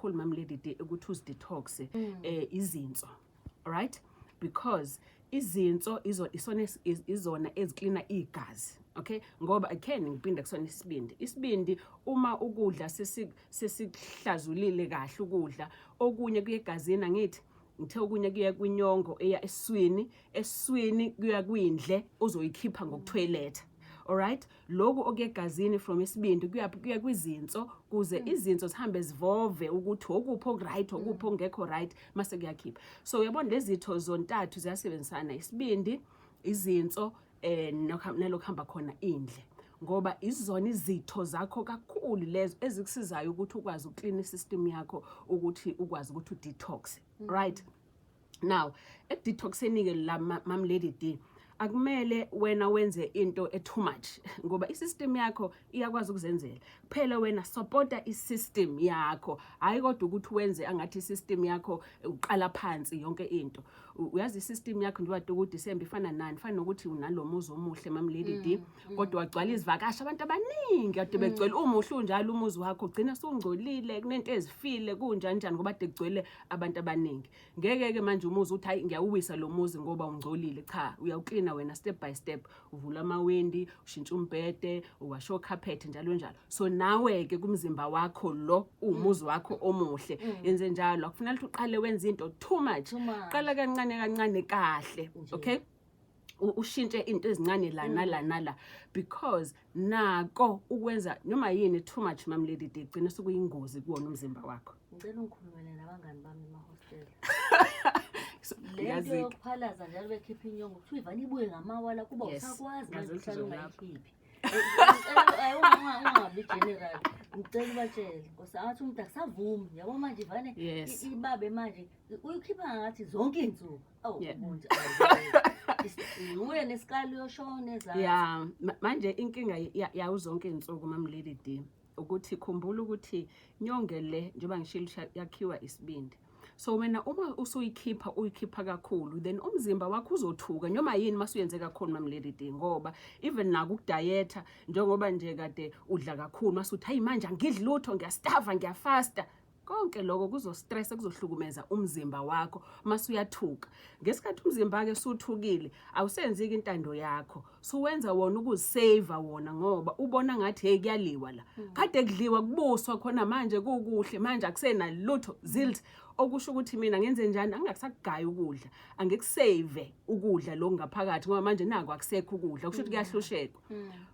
kakhulu, Mam Lady D, ukuthi uzidetox izinso, alright? Because izinso izo isona izona eziklina igazi, okay? Ngoba again ngiphinde kusona isibindi. Isibindi, uma ukudla sesikuhlazulile kahle ukudla, okunye kuye egazini, angithi ngithe okunye kuya kwinyongo eya esiswini, esiswini kuya kwindle uzoyikhipha ngokuthoyiletha, alright? Lokhu okuyegazini from isibindi kuya kwizinso, kuze izinso zihambe zivove ukuthi okuphi okuright, okuphi okungekho right, mase kuyakhipha. So uyabona, lezi zitho zontathu ziyasebenzisana: isibindi, izinso, nalokhu hamba khona indle, ngoba izona izitho zakho kakhulu lezo ezikusizayo ukuthi ukwazi ukuclean isystem yakho, ukuthi ukwazi ukuthi udetox, right? Now, ekudetoxeni-ke la, Mam Lady D, akumele wena wenze into e-too much, ngoba isystem yakho iyakwazi ukuzenzela. Kuphela wena supporta isystem yakho, hhayi kodwa ukuthi wenze angathi isystem yakho uqala phansi yonke into. Uyazi isystem yakho njengoba kuDisemba ifana nani? Ifana nokuthi unalo muzi omuhle, Mam Lady D, kodwa wagcwala izivakashi, abantu abaningi kade begcwele. Umuhle unjalo umuzi wakho, ugcina sungcolile, kunento ezifile, kunjani njani, ngoba kade kugcwele abantu abaningi. Ngeke-ke manje umuzi uthi, "Hayi, ngiyawuwisa lo muzi ngoba ungcolile." Cha, uyawuklina wena step by step, uvula amawindi, ushintsha umbhede, uwasha okhaphethe, njalo njalo. So nawe-ke kumzimba wakho lo uwumuzi wakho omuhle, yenze njalo. Akufuneka ukuthi uqale wenze into too much. Too much. Qala kancane kancane kahle. Nje. Okay, ushintshe into ezincane la nala nala, because nako ukwenza noma yini too much, Mam Lady D, gcina sokuyingozi kuwona umzimba wakho. Ngicela ungikhulumele nabangani bami emahostela. Le nto Ngiyazika. yokuphalaza njalo bekhipha inyongo, kuthiwa ivane ibuye ngamawala kuba Yes, usakwazi manje ngazi uhlala ukuthi uzolapha. ungayikhiphi. Ungabi general, ngicela ubatshele, nkosi, angathi umuntu akusavumi, yabo, manje ivane ibabe manje uyikhipha ngathi zonke iy'nsuku awu. Ubuntu uye nesikali uyoshona ezansi. Ya, manje inkinga yawo zonke iy'nsuku, Mam Lady D, ukuthi khumbula ukuthi nyonge le, njengoba ngishilo ukuthi yakhiwa isibindi, so wena uma usuyikhipha, uyikhipha kakhulu, then umzimba wakho uzothuka noma yini masuyenze kakhulu, Mam Lady D, ngoba even nako ukudayetha, njengoba nje kade udla kakhulu, masuthi, "Hayi, manje angidli lutho, ngiyastava, ngiyafasta," konke lokho kuzostressa, kuzohlukumeza umzimba wakho, mase uyathuka. Ngesikhathi umzimba-ke suthukile, awusenziki intando yakho, suwenza wona ukuzisave wona, ngoba ubona ngathi, "Hey, kuyaliwa la, kade kudliwa kubuswa khona, manje kukuhle, manje akusenalutho zilt." Okusho ukuthi mina ngenze njani? Angingakusakugaya ukudla, angikusave ukudla lokhu ngaphakathi, ngoba manje naku akusekho ukudla, kusho ukuthi kuyahlushekwa.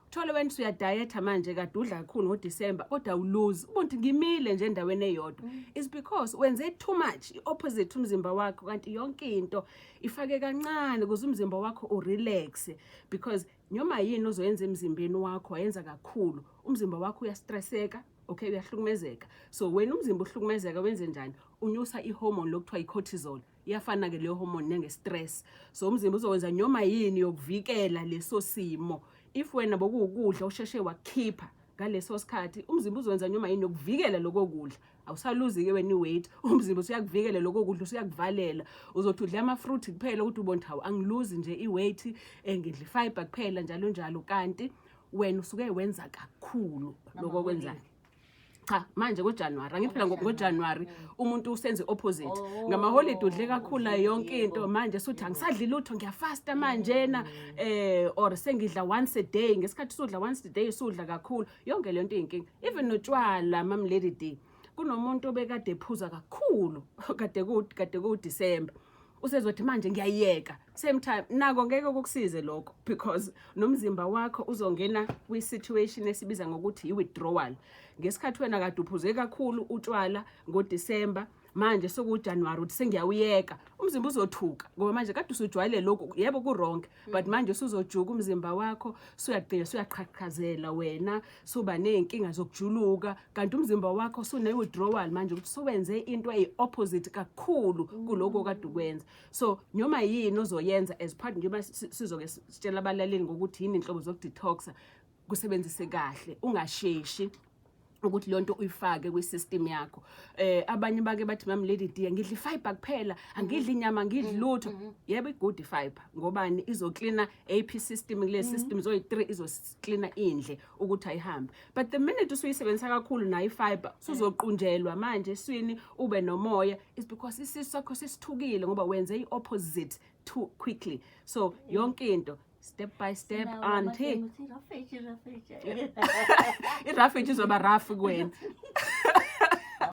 Thole wena usuyadayetha manje, kade udla kakhulu ngoDisemba, kodwa awuluzi, ubona ngimile nje endaweni eyodwa, is because wenze too much, i-opposite umzimba wakho. Kanti yonke into ifake kancane ukuze umzimba wakho urelax, because noma yini ozoyenza emzimbeni wakho wayenza kakhulu, umzimba wakho uyastresseka, okay, uyahlukumezeka. So wena umzimba uhlukumezeka, wenze njani? Unyusa ihormone lokuthiwa i-cortisol. Iyafana-ke leyo hormone nenge-stress. So umzimba uzokwenza noma yini yokuvikela leso simo. If wena bokuwukudla usheshe wakhipha ngaleso sikhathi, umzimba uzokwenza noma yini yokuvikela lokho kudla. Awusaluzi-ke wena i-weight, umzimba usuyakuvikela lokho kudla, usuyakuvalela. Uzothi udla ama-fruit kuphela, ukuthi ubone ukuthi, "Hawu, angiluzi nje i-weight, ngidla i-fibre kuphela," njalo njalo, kanti wena usuke wenza kakhulu lokho okwenzayo. Cha, manje ngoJanuary, angithi phela ngoJanuary umuntu usenze opposite. Ngamaholide udle kakhulu nayo yonke into, manje suthi, "Angisadli lutho, ngiyafasta manjena," or sengidla once a day. Ngesikhathi sudla once a day, sudla kakhulu, yonke le nto iyinkinga. Even notshwala, Mam Lady D, kunomuntu obekade ephuza kakhulu kade ku December, usezothi, "Manje ngiyayeka." Same time nako ngeke kukusize lokho, because nomzimba wakho uzongena kwi-situation esibiza ngokuthi i-withdrawal. Ngesikhathi wena kade uphuze kakhulu utshwala ngoDisemba, manje sekuJanuwari uthi, "Sengiyawuyeka," umzimba uzothuka, ngoba manje kade usujwayele lokhu. Yebo, ku-wrong, but manje usuzojuka umzimba wakho, suyagcina suyaqhaqhazela wena, suba ney'nkinga zokujuluka, kanti umzimba wakho sune-withdrawal manje, ukuthi suwenze into eyi-opposite kakhulu kulokhu okade ukwenza. So noma yini ozoyenza as part, njengoba sizoke sitshela abalaleli ngokuthi yini inhlobo zokudetoxa, kusebenzise kahle, ungasheshi. Ukuthi leyo nto uyifake kwi-system yakho. Abanye bake bathi, "Mam Lady D, ngidla i-fiber kuphela, angidli inyama, angidli lutho." Yebo, i-good i-fiber. Ngobani? Izoklina AP system, kule system zoyi-3 izoklina indle ukuthi ayihambe. But the minute usuyisebenzisa kakhulu nayo i-fiber, suzoqunjelwa manje eswini, ube nomoya, is because isisu sakho sesithukile ngoba wenze i-opposite too quickly. So yonke into step by step, auntie. Roughage, roughage. I-roughage izoba rough kuwena.